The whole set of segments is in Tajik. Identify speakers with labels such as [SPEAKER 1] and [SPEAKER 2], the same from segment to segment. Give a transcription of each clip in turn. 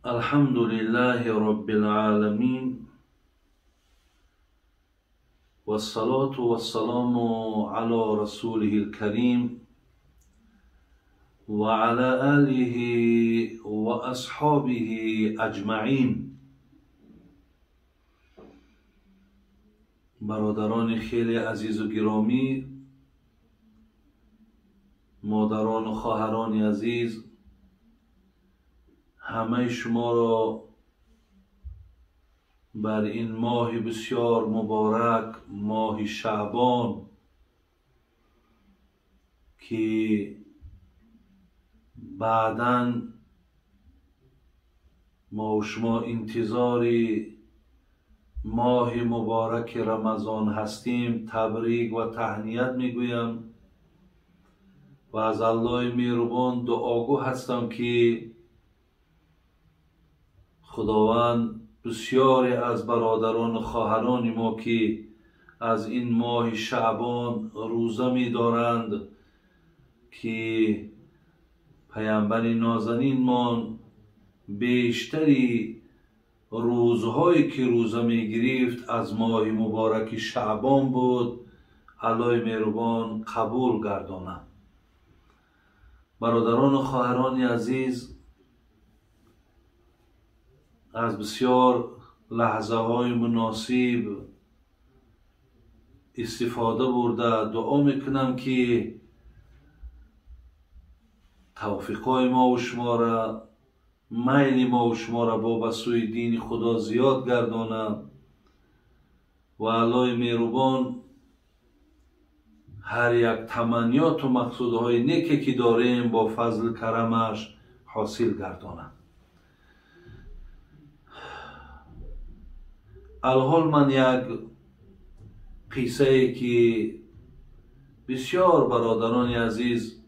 [SPEAKER 1] الحمد لله رب العالمين والصلاة والسلام على رسوله الكريم وعلى آله وأصحابه أجمعين. برادران خیلی عزیز و گرامی، مادران و خواهران عزیز، همه شما را بر این ماه بسیار مبارک، ماه شعبان، که بعداً ما و شما انتظار ماه مبارک رمضان هستیم، تبریک و تهنیت میگویم و از الله مهربان دعاگو هستم که خداوند بسیاری از برادران و خواهران ما که از این ماه شعبان روزه می‌دارند که پیامبر نازنینمان بیشتری روزهایی که روزه می‌گرفت از ماه مبارک شعبان بود، الله مهربان قبول گرداند. برادران و خواهران عزیز، از بسیار لحظه های مناسب استفاده برده دعا میکنم که توفیق های ما و شما را، میل ما و شما را با به سوی دین خدا زیاد گردانه و الله مهربان هر یک تمنیات و مقصودهای نیکی که داریم با فضل کرمش حاصل گردانه. الحال من یک قصه که بسیار برادران عزیز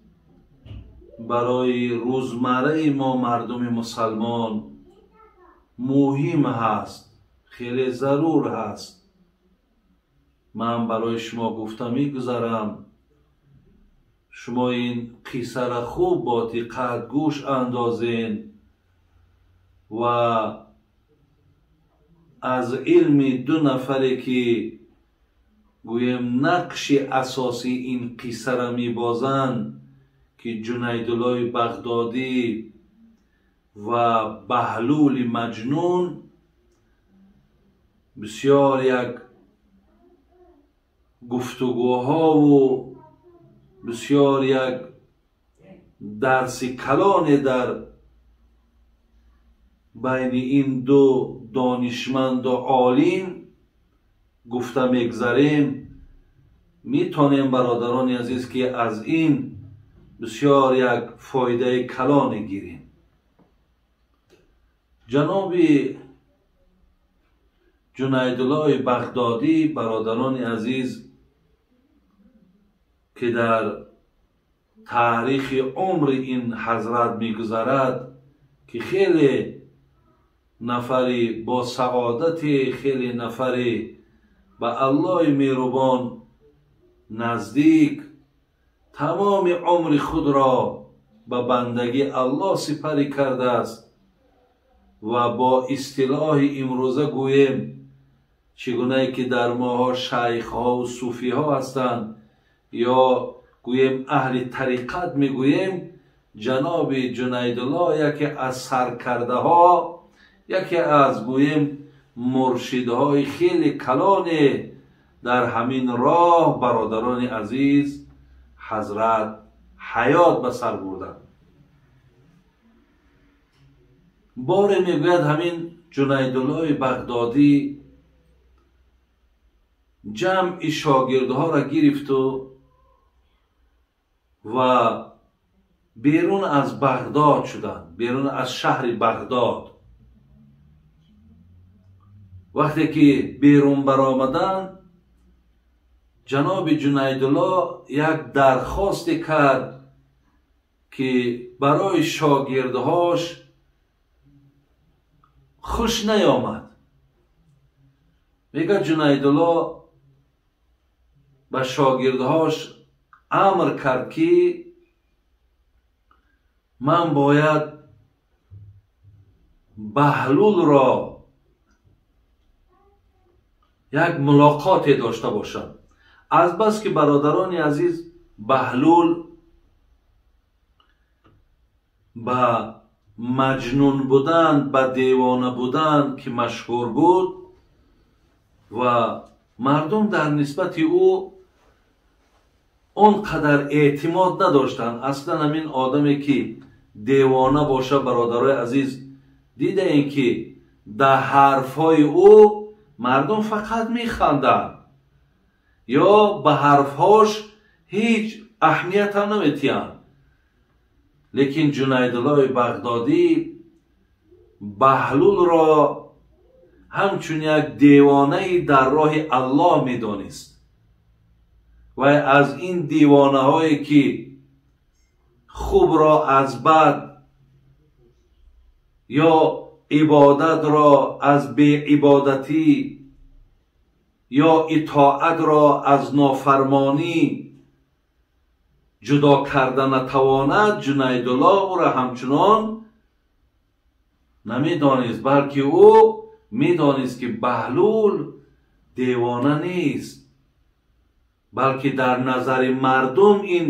[SPEAKER 1] برای روزمره ما مردم مسلمان مهم هست، خیلی ضرور هست، من برای شما گفته میگذرم. شما این قصه را خوب با دقت گوش اندازین و از علم دو نفری که گویم نقش اساسی این قصه را میبازند که جنیدالله بغدادی و بهلول مجنون، بسیار یک گفتگوها و بسیار یک درس کلان در بین این دو دانشمند و عالم گفته میگذریم. میتونیم برادران عزیز که از این بسیار یک فایده کلان گیریم. جناب جنیدالله بغدادی، برادران عزیز، که در تاریخ عمر این حضرت میگذرد که خیلی نفری با سعادت، خیلی نفری به الله مهربان نزدیک، تمام عمر خود را به بندگی الله سپری کرده است و با اصطلاح امروزه گوییم چگونه که در ماها شیخ ها و صوفی ها هستند یا گوییم اهل طریقت میگوییم، جناب جنیدالله یکی از سرکرده ها، یکی از گوییم مرشدهای خیلی کلان در همین راه برادران عزیز حضرت حیات به سر بردند. باره میگوید همین جنیدالله بغدادی جمع شاگردها را گرفت و بیرون از بغداد شدند، بیرون از شهر بغداد. وقتی که بیرون برآمدند، جناب جنیدالله یک درخواست کرد که برای شاگردهاش خوش نیامد. میگه جنیدالله به شاگردهاش امر کرد که من باید Баҳлулро як мулоқоте дошта бошам. Азбаски, бародарони азиз, Баҳлул ба маҷнун будан, ба девона будан ки машҳур буд ва мардум дар нисбати ӯ он қадар эътимод надоштанд. Аслан ҳамин одаме ки девона боша, бародарои азиз, дидаем ки дар ҳарфҳои ӯ мардум фақат механданд ё ба ҳарфҳош ҳеҷ аҳамият ҳам наметиҳанд. Лекин Ҷунайдуллои Бағдодӣ Баҳлулро ҳамчун як девонаи дар роҳи Аллоҳ медонист ва аз ин девонаҳое ки хубро аз бад ё ибодатро аз беибодатӣ ё итоатро аз нофармонӣ ҷудо карда натавонад, Ҷунайдулло ӯро ҳамчунон намедонист, балки ӯ медонист ки Баҳлул девона нест, балки дар назари мардум ин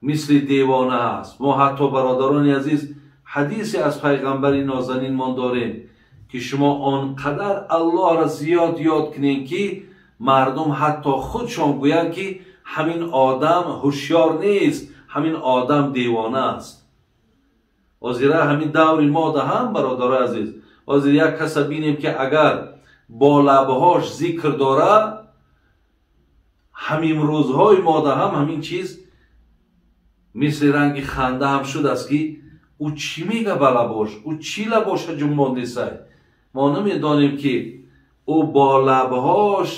[SPEAKER 1] мисли девона аст. Мо ҳатто, бародарони азиз, ҳадисе аз пайғамбари нозанинмон дорем ки шумо он қадар Аллоҳро зиёд ёд кунед, ки мардум ҳатто худшон гӯянд ки ҳамин одам ҳушёр нест, ҳамин одам девона аст. Ҳозира ҳамин даври мода ҳам, бародарои азиз, ҳозир як каса бинем ки агар бо лабҳош зикр дора, ҳамин рӯзҳои мода ҳам ҳамин чиз мисли ранги ханда ҳам шудааст ки ӯ чӣ мега ба лабош, ӯ чӣ лабоша ҷунбондисай. Мо намедонем ки ӯ бо лабҳош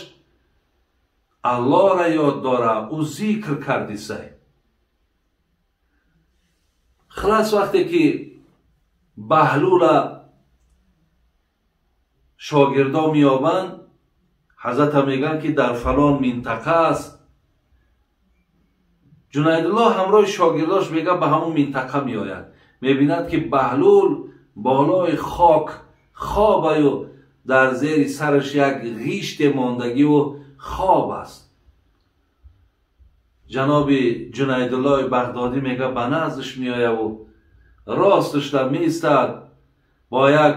[SPEAKER 1] Аллоҳра ёд дора, ӯ зикр кардисай. Хилас, вақте ки Баҳлула шогирдо меёбанд, ҳазрата мегӯянд ки дар фалон минтақа аст. Ҷунайдуллоҳ ҳамроҳи шогирдош мега ба ҳамон минтақа меояд. Мебинад ки Баҳлул болои хок хобаю дар зери сараш як ғиште мондагиву хоб аст. Ҷаноби Ҷунайдуллоҳи Бағдодӣ мега ба наздаш меояву росташда меистад, бо як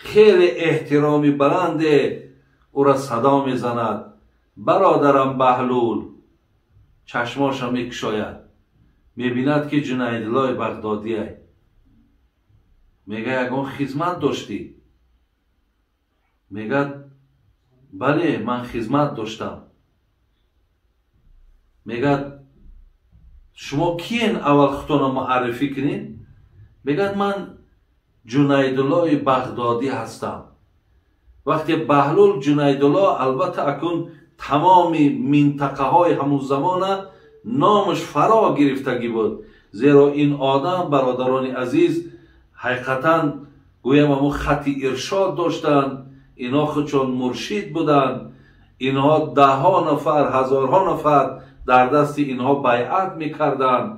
[SPEAKER 1] хеле эҳтироми баланде ӯра садо мезанад: бародарам Баҳлул. Чашмоша мекушояд, мебинад ки Ҷунайдуллоҳи Бағдодие. Мега ягон хизмат доштӣ? Мегӯяд бале, ман хизмат доштам. Мегӯяд шумо киен, аввал худтонро муаррифӣ кунед. Мегӯяд ман Ҷунайдуллоҳи Бағдодӣ ҳастам. Вақте Баҳлул Ҷунайдуллоҳ, албатта акун тамоми минтақаҳои ҳамун замона номаш фаро гирифтагӣ буд, зеро ин одам, бародарони азиз, ҳақиқатан гӯям ҳамун хати иршод доштанд. Инҳо худшон муршид буданд. Инҳо даҳҳо нафар, ҳазорҳо нафар дар дасти инҳо байъат мекарданд.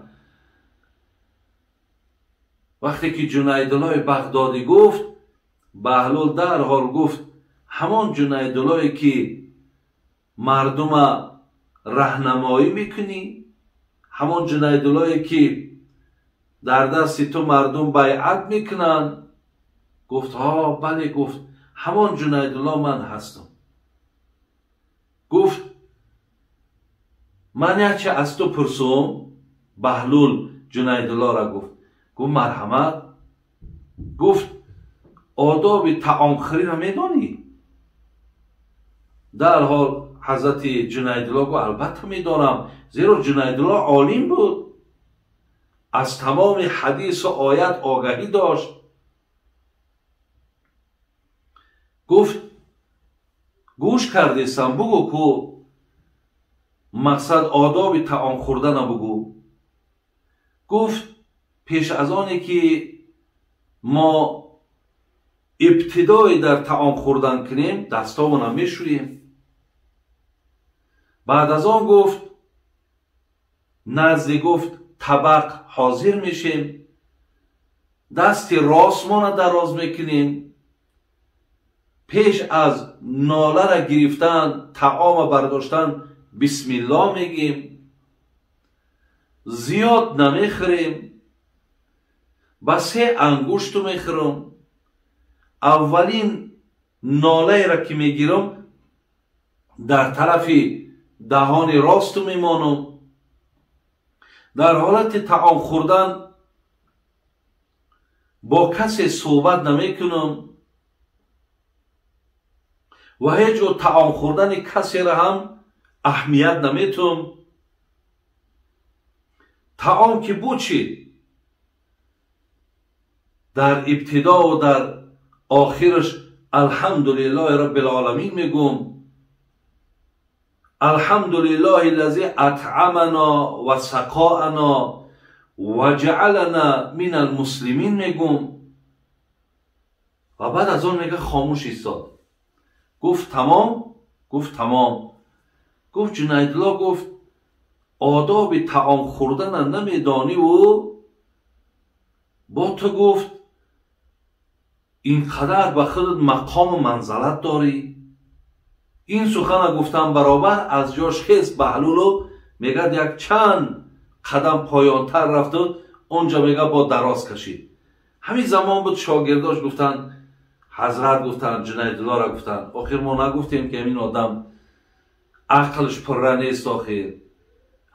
[SPEAKER 1] Вақте ки Ҷунайдуллоҳи Бағдодӣ гуфт, Баҳлул дарҳол гуфт ҳамон Ҷунайдуллоҳе ки мардума раҳнамоӣ мекунӣ, ҳамон Ҷунайдуллоҳе ки дар дасти ту мардум байъат мекунанд? Гуфт ҳо, бале. Гуфт ҳамон Ҷунайдуллоҳ ман ҳастам. Гуфт ман якче аз ту пурсум. Баҳлул Ҷунайдуллоҳро гуфт. Гуфт марҳамат. Гуфт одоби таомхӯриро медонӣ? Дарҳол ҳазрати Ҷунайдуллоҳ гуфт албатта медонам, зеро Ҷунайдуллоҳ олим буд, аз тамоми ҳадису оят огаҳӣ дошт. Гуфт гӯш кардесам, бугӯ ку мақсад одоби таом хӯрдана бугӯ. Гуфт пеш аз оне ки мо ибтидое дар таом хӯрдан кунем, дастомона мешӯем. Баъд аз он гуфт назди гуфт табақ ҳозир мешем. Дасти ростмона дароз мекунем. Пеш аз нолара гирифтан, таома бардоштан бисмилло мегим. Зиёд намехӯрем, ба се ангушту мехӯрам. Аввалин нолаеро ки мегирам, дар тарафи даҳони росту мемонам. Дар ҳолати таом хӯрдан бо касе суҳбат намекунам ва ҳеҷ гоҳ таом хӯрдани касеро ҳам аҳамият наметум. Таом ки буд чӣ, дар ибтидову дар охираш алҳамдулиллоҳи роббил-оламин мегӯм. Алҳамдулиллоҳи лази атъамана ва сақоана ва ҷаалана минал муслимин мегӯм. Ва баъд аз он мега хомӯш истод. Гуфт тамом? Гуфт тамом. Гуфт Ҷунайдулло, гуфт одоби таом хӯрдана намедониву бо ту гуфт ин қадар ба худат мақому манзалат дорӣ. Ин сухана гуфтан баробар аз ҷош хез Баҳлулу мегӯяд як чанд қадам поёнтар рафту онҷо мега бо дароз кашид. Ҳамин замон буд шогирдош гуфтанд, ҳазрат гуфтанд, Ҷунайдуллоро гуфтанд, охир мо нагуфтем ки ҳамин одам ақлш пурра нест, охир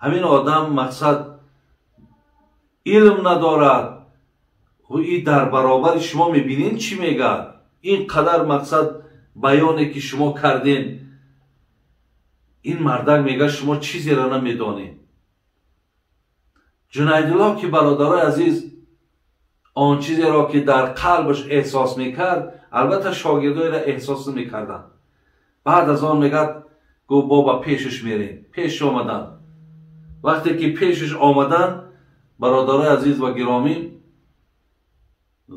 [SPEAKER 1] ҳамин одам мақсад илм надорад. И дар баробари шумо мебинед чӣ мегӯяд? Ин қадар мақсад баёне ки шумо кардем, ин мардак мегӯяд шумо чизеро намедонед. Ҷунайдулло ки бародарои азиз он чизеро ки дар қалбаш эҳсос мекард, албатта шогирдоеро эҳсос намекарданд. Баъд аз он мегӯяд гуфт бо ба пешаш мерем. Пеш омаданд. Вақте ки пешаш омаданд, бародарои азиз ва гиромӣ,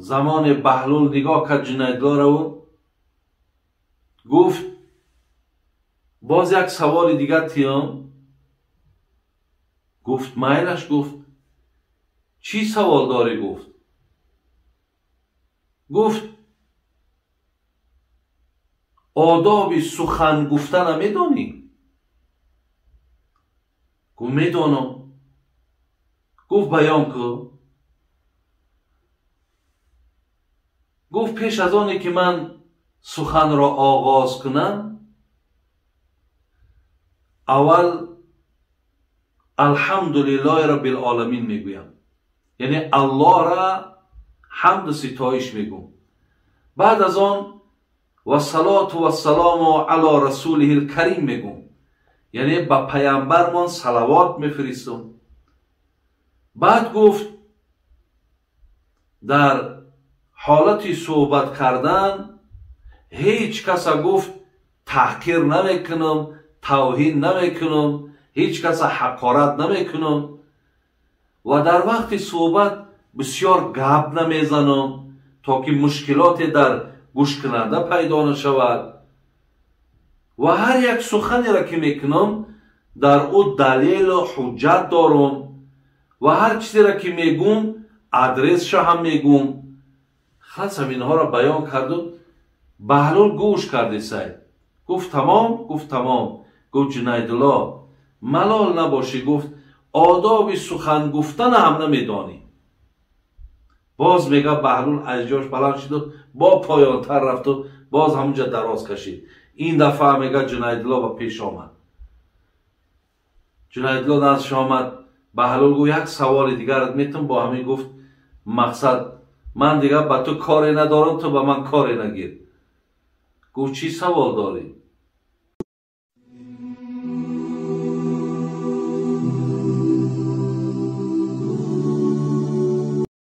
[SPEAKER 1] замоне Баҳлул нигоҳ кард Ҷунайдуллоро гуфт боз як саволи дигар тиём. Гуфт майлаш. Гуфт чӣ савол дорӣ? Гуфт гуфт одоби сухан гуфтана медонӣ? Гуфт медонам. Гуфт баён кун. Гуфт пеш аз оне ки ман суханро оғоз кунам, аввал алҳамдулиллоҳи роббил-оламин мегӯям, яъне Аллоҳра ҳамду ситоиш мегӯм. Баъд аз он вассалоту вассалому ало расулиҳил карим мегӯм, яъне ба паямбармон салавот мефиристум. Баъд гуфт дар ҳолати суҳбат кардан ҳеҷ каса гуфт таҳқир намекунам, тавҳин намекунам, ҳеҷ каса ҳақорат намекунам ва дар вақти суҳбат бисёр гап намезанам то ки мушкилоте дар гӯшкунанда пайдо нашавад ва ҳар як суханеро ки мекунам дар ӯ далелу ҳуҷҷат дорам ва ҳар чизеро ки мегӯм адресша ҳам мегӯм. Халас ҳаминҳоро баён карду Баҳлул гӯш карди сай. Гуфт тамом? Гуфт тамом. Гуфт Ҷунайдулло малол набошӣ, гуфт одоби сухан гуфтана ҳам намедонӣ. Боз мега Баҳлул аз ҷош баланд шуду бо поёнтар рафту боз ҳамунҷа дароз кашид. Ин дафъа мега Ҷунайдулло ба пеш омад. Ҷунайдулло наздиш омад. Баҳлул гуфт як саволи дигарат метум. Бо ҳамин гуфт мақсад ман дигар ба ту коре надорам, ту ба ман коре нагир. Гуфт чӣ савол дорӣ?